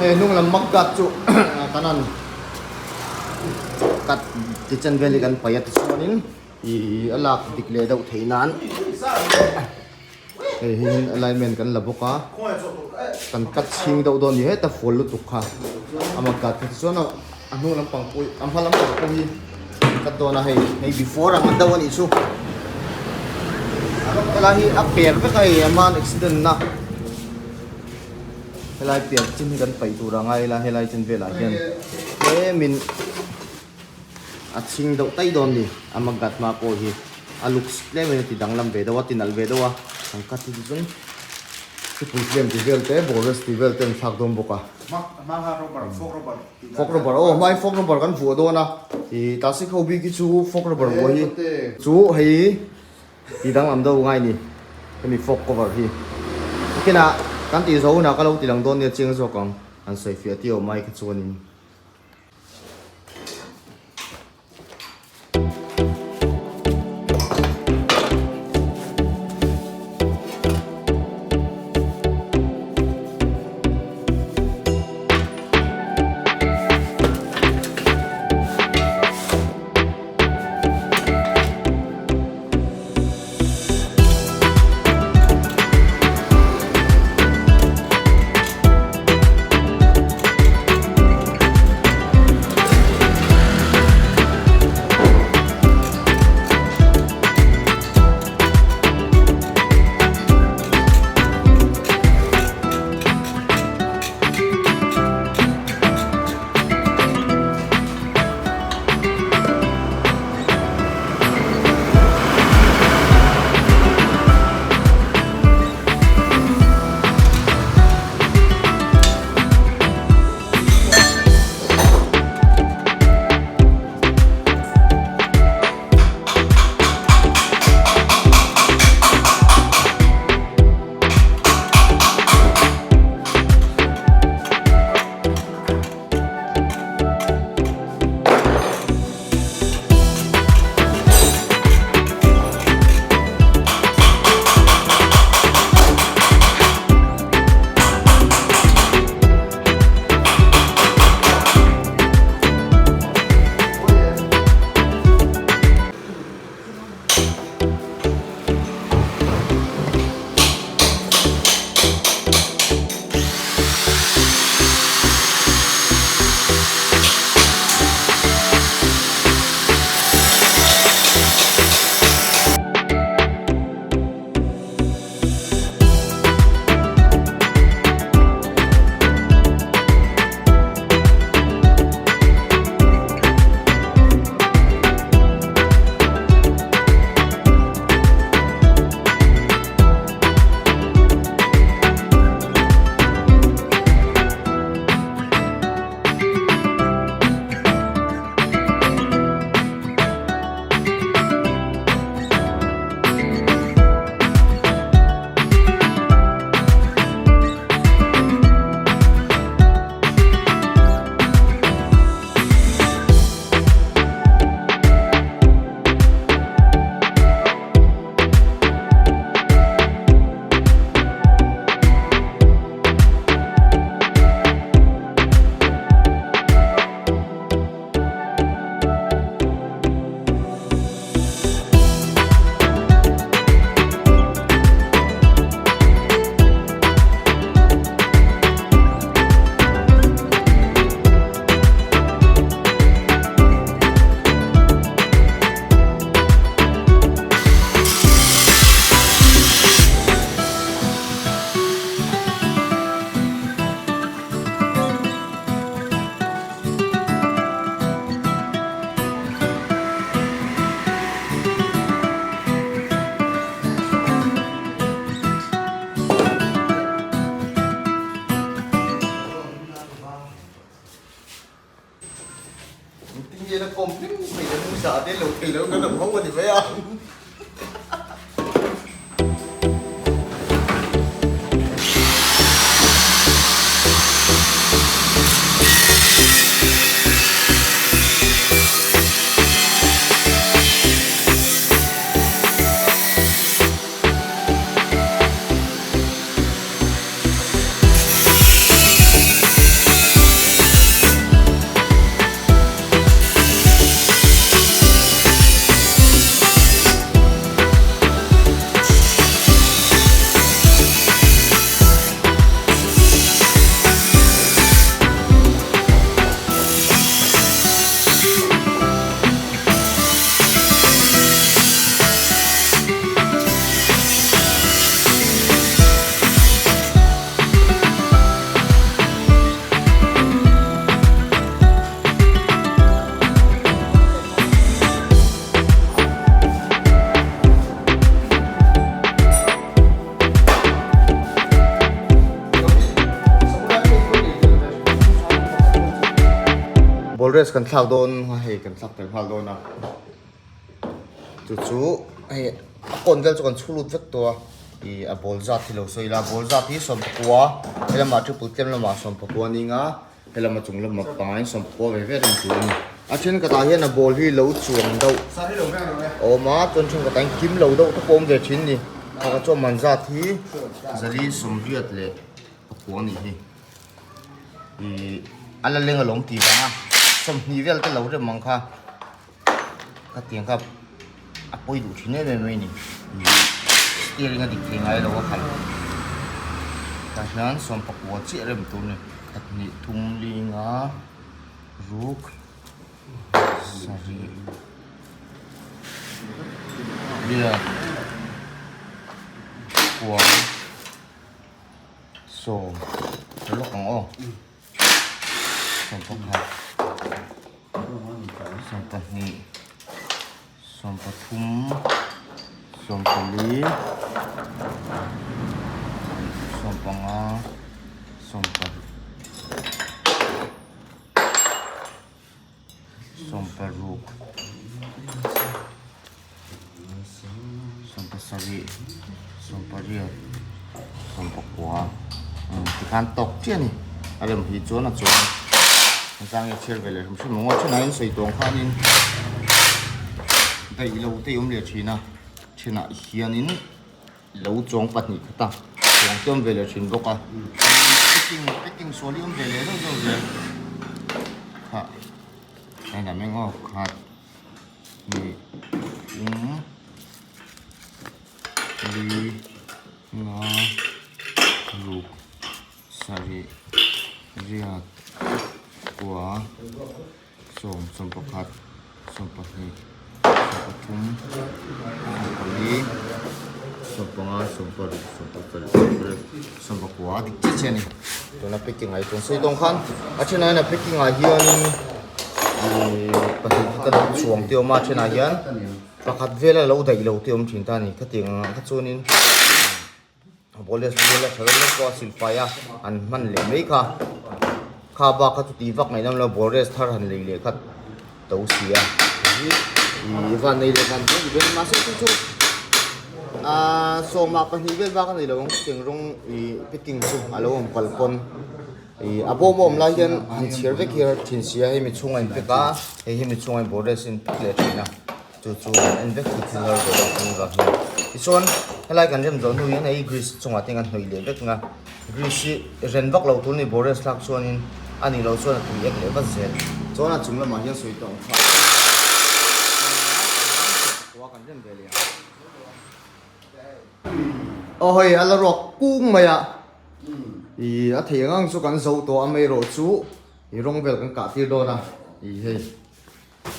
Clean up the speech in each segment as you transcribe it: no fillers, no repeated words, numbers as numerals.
Hei hnung lam mug guard chu kan han cut ti chen vel hi kan paih a tichuanin ih a lak dik leh deuh theih nan hei hi alignment kan la bawk a kan cut chhing deuh dawn a ni heta fual lutuk kha a mug guard kha tichuan a hnung lampang pawh hi a hma lampang pawh hi kan cut dawn a hei hei before ang deuh a nih chu helai hi a per vek a hei a hmaan accident na. Helai pian chin hi kan paih tur a ngai ila helai chin velah hian tlemin a chhing deuh tai dawn ni a magat hma pawh hi a looks tlemin a ti danglam ve deuh a ti nalh ve deuh a an cut hi chu chuan thupui tlem ti vel te bores ti vel te an thlak dawn bawk a fork rubber aw hmai fork rubber kan vuah dawn a ih tasik ho bik hi chu fork rubber vuah hi chu hei. Ti danglam deuh ngai ni hemi fog cover hi. Nakinah kan tih zawh hunah ka lo ti lang dawn nia chiang zawk ang han sawi fiah tih awm ai kha chuanin. Tinge na kawm hlim mai le hmung zah te lo thei lo kan awm ho a ni mai a. Ball rest kan thlak dawn a hei kan thlak tel nghal dawn a chu chu hei a kawn vel chu kan chhu lut vek tawh a ih a ball zat hi lo sawi ila ball zat hi sawmpakua helamah triple tlem lamah sawmpakua a ning a helama chung lamah pangain sawmpakua ve ve reng tur a ni a thenkhatah hian a ball hi lo chuang deuh a awm a chuan thenkhatah hian kim lo deuh te pawh a awm ve thin a ni pakhat chuan man zat hi zali sawmriat leh pakua a nih hi. Ih a la leng alawm tih vang a 20 vel te lo rem ang kha ka tiang kha a pawi duh thin em em mai a ni ih steering a dik thei ngai lo a khalh tah hian 14 chiah rem tur a ni khat hnih thum linga ruk sarih riat kua. Sawm ka lawk ang aw 11 12 13 14 15 16 17 18 19 tikhan tawk chiah a ni a rem hi chuan a chuang a zang hi a chhiar ve leh hrim hrim ang a thenah in sawi tawng khanin daih lo te awm leh thin a thenah hianin lo chuang pahnih khat a chuang te awm ve leh thin bawk a packing packing sual hi awm ve leh deuh deuh zel kha heng lam eng aw khat hnih um li nga ruk sarih riat kua 10, 11, 12, 13, 14, 15, 16, 17, 18 a dik chiah chiah a ni. Tuna packing ah hi chuan sawi tawng khan a thenah hian a packing ah hianin ihh pahnih khat a lo chhuang te a awm a a thenah hian pakhat vel a lo daih lo te a awm thin ta a ni khatiang ang kha chuanin Police vel a tha deuh lek pawh a silfai a an hman leh mai kha kha bak kha chu tih vak ngaih nawm lo ball rest thar han lei leh kha to si a ih van nei leh van dawn vel mahse chu chu ahh sawmah pahnih vel bak a nei lo ang chutiang rawng ih picking chu a lo awm kal pawn ih a bawm a awm lai hian han chhiar vek hi a thin si a hei mi chhungah a in pack a hei hi mi chhungah in ball rest a in pack leh thin a. Chu chu an en vek hi thil har ve deuh kan vang hian tichuan helai kan rem zawh hnu hian hei grease chungah te hian kan hnawih leh vek ang a grease hi ren vak lo tur a ni borax thlak chuanin a nih loh chuan a tui ek leh vat zel. Chuan a chung lamah hian sawi tawh ang kha kan rem ve leh ang. Aw hei a la ruak kung mai a ih a thei ang ang chu kan zo tawh a amaherawh chu ih rawng vel kan kah tir dawn a ih hei.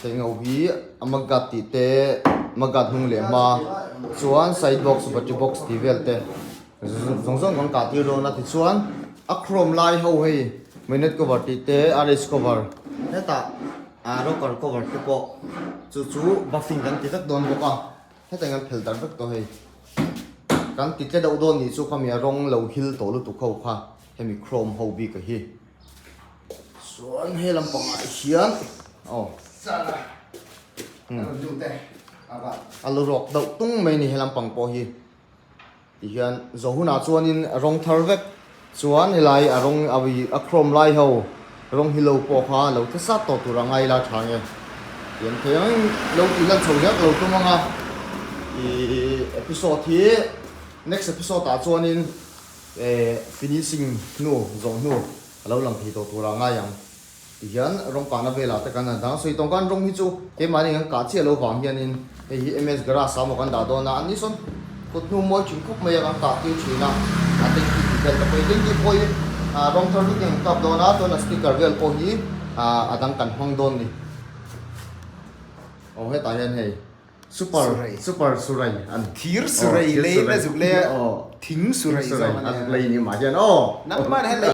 Tengho hi a magat tih te magat hnung leh hma chuan side box battery box tih vel te zawng zawng kan kah tir dawn a tichuan a chrome lai ho hei magnet cover tih te rh cover hetah ah rocker cover te pawh chu chu buffing kan ti vek dawn bawk a hetah hian kan phel dar vek tawh hei kan ti tle deuh dawn nih chu khami a rawng lo hil tawh lutuk ho kha hemi chrome ho bik a hi. Chuan he lampangah hian aw a lu rawk deuh tung mai a ni he lampang pawh hi tihian zawh hunah chuanin a rawng thar vek chuan helai a rawng a ui a chrome lai ho rawng hi lo pawh kha lo the sat tawh tur a ngai ila tha nge tiang thei ang lo tih lan chho hian ka lo tum ang a ih episode hi next episode ah chuanin eh finishing hnu zawh hnu. A lo lang thei tawh tur ah ngai ang ti hian rawng kahna velah te kan han dang a, sawi tawng khan rawng hi chu keimahni kan kah chiah lo vang hianin hei hi MS Garage ah maw kan dah dawn a, an ni sawn kut hnu mawi thin khawp mai a kan kah tir thin a, a tanky tih vel te pawh hi tanky pawh hi rawng thar vek in kan kap dawn a, chuan a sticker vel pawh hi a dang kan hmang dawn a ni. Aw hetah hian hei super super surai a ni. Thir surai lei na zuk lei a thing surai zawk a ni. A zuk lei ni mah hian aw. Nangmah hian lei.